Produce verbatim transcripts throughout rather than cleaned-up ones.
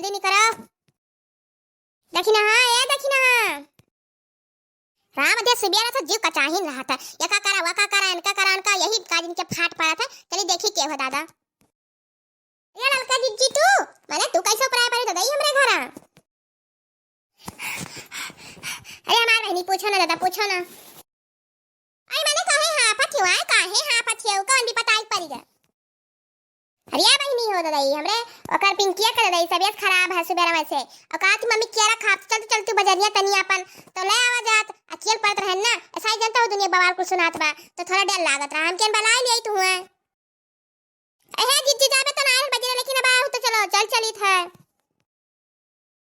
जल्दी निकरो। देखी ना, हाँ, ए देखी ना, हाँ। राम दे सुबेरा से जीव कचाहिन रहत है। ये का करा, वो का करा, इनका करा, इनका यही काज इनके फाट पड़त है। चली देखी के हो दादा। ए ललका जिज्जी तू, माने तू कैसे उपराय पड़ी ददई हमरे घरा? अरे हमार बहिनी पूछो ना दादा, पूछो ना। आई माने काहे हाफत हियो, आय काहे हाफत हियो, कौन भी पताई पड़ी गा? अरे बहिनी हो ददई, हमरे ओकर पिंकिया के ददई तबियत खराब है सुबेरा में से। और कहा कि मम्मी केरा खाब, चल तू, चल तू बजरिया तनी अपन, तो ले आवा जात, अखियल पड़त रहन ना, ऐसा ही जनता हो दुनिया बवाल कुल सुनात बा, तो थोड़ा डर लागत रहा, हमके बलाई लियाई तू है। अहे जिज्जी जाबे तो ना आयल बजरे, लेकिन अब आहू तो चलो, चल चलित है।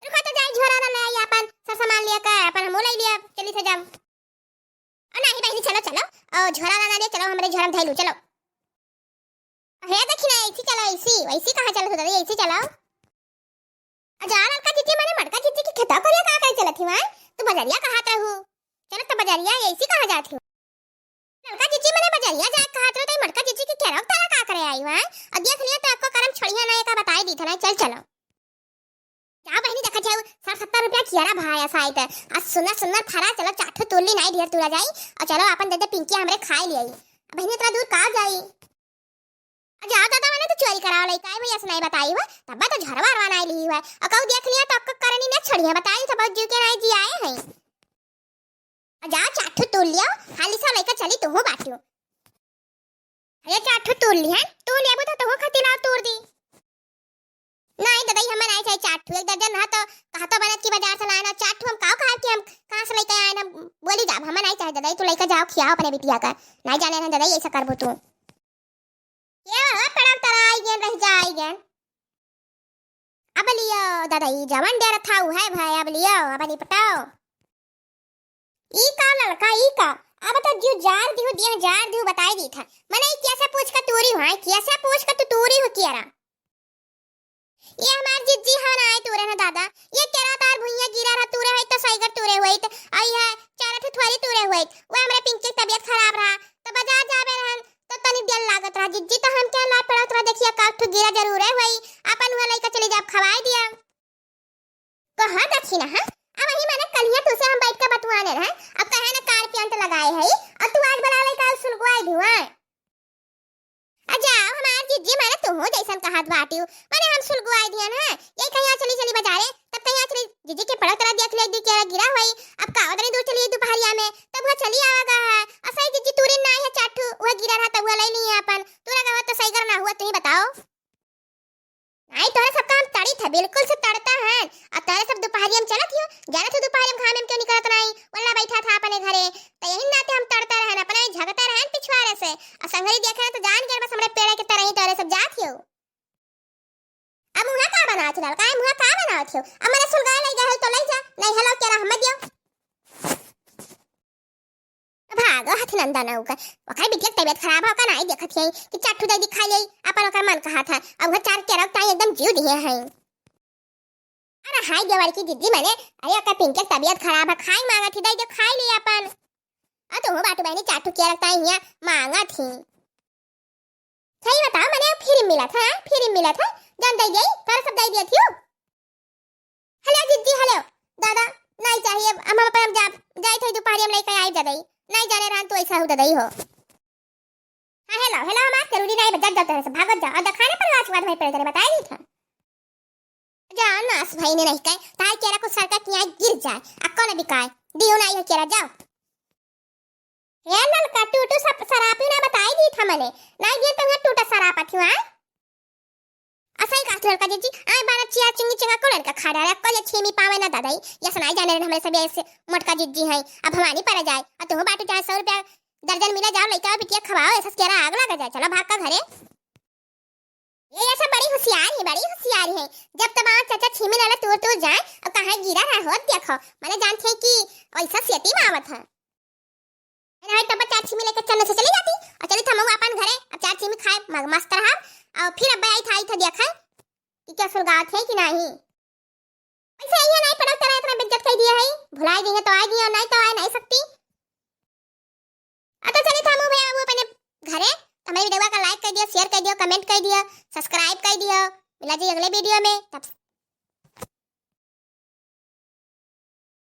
रुको तो जाई झोरा ना ले आई अपन, सब सामान लिया का, अपन हमू ले लिया, चलित है जब। ओ नाही बहिनी, चलो, चलो। ओ, झोरा ना ले, चलो, हमरे झोरा में धइलू, चलो। हे देखी ना, ऐसी चलो, ऐसी, वैसी कहाँ चलो, सुधरी, ऐसी चलो। आ जा, ललका जिज्जी, माने मटका जिज्जी की खेता करिया का करे चलत ही वहाँ? तू बजरिया कहाँ रहू? चलो तो बजरिया, ऐसी कहाँ जात ही? ललका जिज्जी, माने बजरिया जाए कहाँ रहू, तो मटका जिज्जी की केरा तारा का करे आई वहाँ? और देख लिया तो आपको करम छोड़िया ना, एका बताई दी था ना, चल चलो। जा बहिनी, देखा जाऊ, साठ सत्तर रुपया कियारा भाया साइत। आ सुंदर सुंदर फरा, चलो चार ठो तूर ली, नाई ढेर तूरा जाई। और चलो अपन दे दे पिंकी हमरे खाए लियाई। बहिनी इतना दूर का जाई? आ जाओ दादा, माने तो चोरी कराओ लइका है भैया, से नाई बताई हुआ, तब तो झरवा रवा नाई ली हुआ। और कहू देख लिया तो आपको करनी ना छोड़िया, बताई तो बहुत जीव के नाई जी आए हैं। आ जा, चार ठो तूर लियो, हाली सा लइका चली, तुहू बाटियो। अरे, चार ठो तूर लिहन, तू लेबू तो तुहू खातिर लाओ तूर दी। नहीं ददई, हमें नहीं चाहिए चार ठो, एक दर्जन रहा तो कहा तो बनत की बाजार से लाए ना, चार ठो हम काव खाए कि हम कहाँ से लेके आए ना, बोली जाब, हमें नहीं चाहिए ददई, तू लेके जाओ, खियाओ अपने बिटिया का, नहीं जाने ना ददई, ऐसा करबू तू। ये हो, पड़ल तरा आई गेन, रह जा आई गेन। अब लियो, दादा, ई जवन डेरा था, उ है भाई, अब लियो, अब निपटाओ। ई का ललका, ई का? अब तो जीव जार दिहु, दिया जार दिहु, बताई दी था। मने ई कैसे पूछ के तूरी हुआ, कैसे पूछ के तू तूरी हो किया रहा? ये हमार जिज्जी हन आए तूरे ना दादा, ये केरा तार भुइया गिरा रहा तूरे है तो सैगर तूरे हुई तो आई है चार ठो थोरी तूरे हुई। वो हमरे पिंकी की तबीयत खराब रहा तो बाजार जाबे रहन तो तनी देर लागत रहा। जिज्जी तो हम क्या लाग पड़त रहा, देखिया का ठो गिरा जरूर है हुई, अपन हुआ लइका चली जाब खवाई दिया। कहा दखिना, हाँ? अब वही माने कलिया तुसे हम बैठ के बतुआने रहे, अब कहे ना कार पियंत लगाए है, और तू आज बला लइका सुलगवाई धुआं। आ जाओ हमार जिज्जी, माने तुहू जैसन कहत बाटियो, माने हम सुलगवाई दियन है, यही कहीं चली चली बाजारे, तब कहीं चली जिज्जी के पड़क तरह देख ले, दी केरा गिरा हुई, अब का उतनी दूर चली दुपहरिया में, तब वह चली आवा गा है, और सही जिज्जी तूरी ना है चार ठो, वह गिरा रहा तब वह ले ली है अपन, तूरा का हुआ तो सही करना हुआ, तुम ही बताओ। आई तोरे सबका हम तड़ी थे, बिल्कुल से तड़ता है। आ तोरे सब दुपहरिया में चलत हियो, जाने थे दुपहरिया में घाम में क्यों निकलत नहीं, वल्ला बैठा था अपने घरे, तो यही नाते हम तड़ता रहन, अपने झगता रहन पिछुआरे से। आ संगरी देखे ना तो जान गए बस हमरे पेड़े के तरह ही तोरे सब जात हियो। अब मुहा का बनावत हो ललका, मुहा का बनावत हो? अब मने सुलगाए लई गए हो तो लई जा, नहीं हेलो केरा हमें दियो। भागो हथनंदन ओकर, ओकर बिटिया के तबीयत खराब हो का नाई देखत हई कि चार ठो दे दी खा लेई, अपन ओकर मन कहा था, अब वो चार केरा ताई एकदम जीव दिए हैं। अरे हाय देवर की जिज्जी मने, अरे ओकर पिंकी के तबीयत खराब है, खाई मांगत ही, दे दे खाई ले अपन। आ तो हो बाटू बहनी, चार ठो केरा ताई हिया मांगत ही। सही बताओ, मने फ्री मिलत है, फ्री मिलत है, जन दे गई, तोरा सब दे दिया थियो। हेलो जिज्जी, हेलो। दादा, नहीं चाहिए, हम, हम अपन जा, जाई थे दुपहरी हम लेके आई जदई। नहीं जाने रहन तू ऐसा हो ददई हो। हाँ, हेलो, हेलो, हमार जरूरी नहीं, बजा जाते हैं, भागत जाओ, और दिखाने पर आज के बाद मैं पहले बताई नहीं था। जा नास भाई ने नहीं कहे, तार केरा कुछ सरका किया गिर जाए, अक्को न बिकाए, दियो ना ये केरा, जाओ। हे ललका, टूटू सब सरापी ना बताई दी था मने, नहीं दिए तो टूटा सरापत हुआ है। असही कहत ललका जिज्जी, आए बारा चिया चिंगी चिंगा को लड़का खा डाला, को ये छीमी पावे ना दादाई, ये सुनाई जाने रहे हमरे सब ऐसे मोटका जिज्जी हैं, अब हमारी पड़ जाए, और तुम बाटू चाहे सौ रुपया दर्जन मिला जाओ, लइका बिटिया खवाओ, ऐसा केरा आग लगा जाए, चलो भाग का घरे। ये, ये सब बड़ी होशियार है, बड़ी होशियार है। जब तमार चाचा छीमी लाला तूर तूर जाए और कहाँ गिरा रहा हो, देखो, मने जानते हैं कि ऐसा सेती में आवत है। नहीं तो बच्चा छीमी लेके चलने से चली जाती और चली था मऊ अपन घरे, अब चार छीमी खाए, म-, मस्त रहा, और फिर अब आई था, आई था देखा कि क्या सुलगावत है कि नहीं। वैसे ये नहीं पड़ल तरह इतना बेइज्जत कर दिया है, भुलाई गई है तो आ गई और नहीं तो आ नहीं सकती। आ तो चली था मऊ भैया बाबू अपने घरे, हमारे वीडियो का like कर दियो, share कर दियो, comment कर दियो, subscribe कर दियो। मिला जी अगले वीडियो में, तब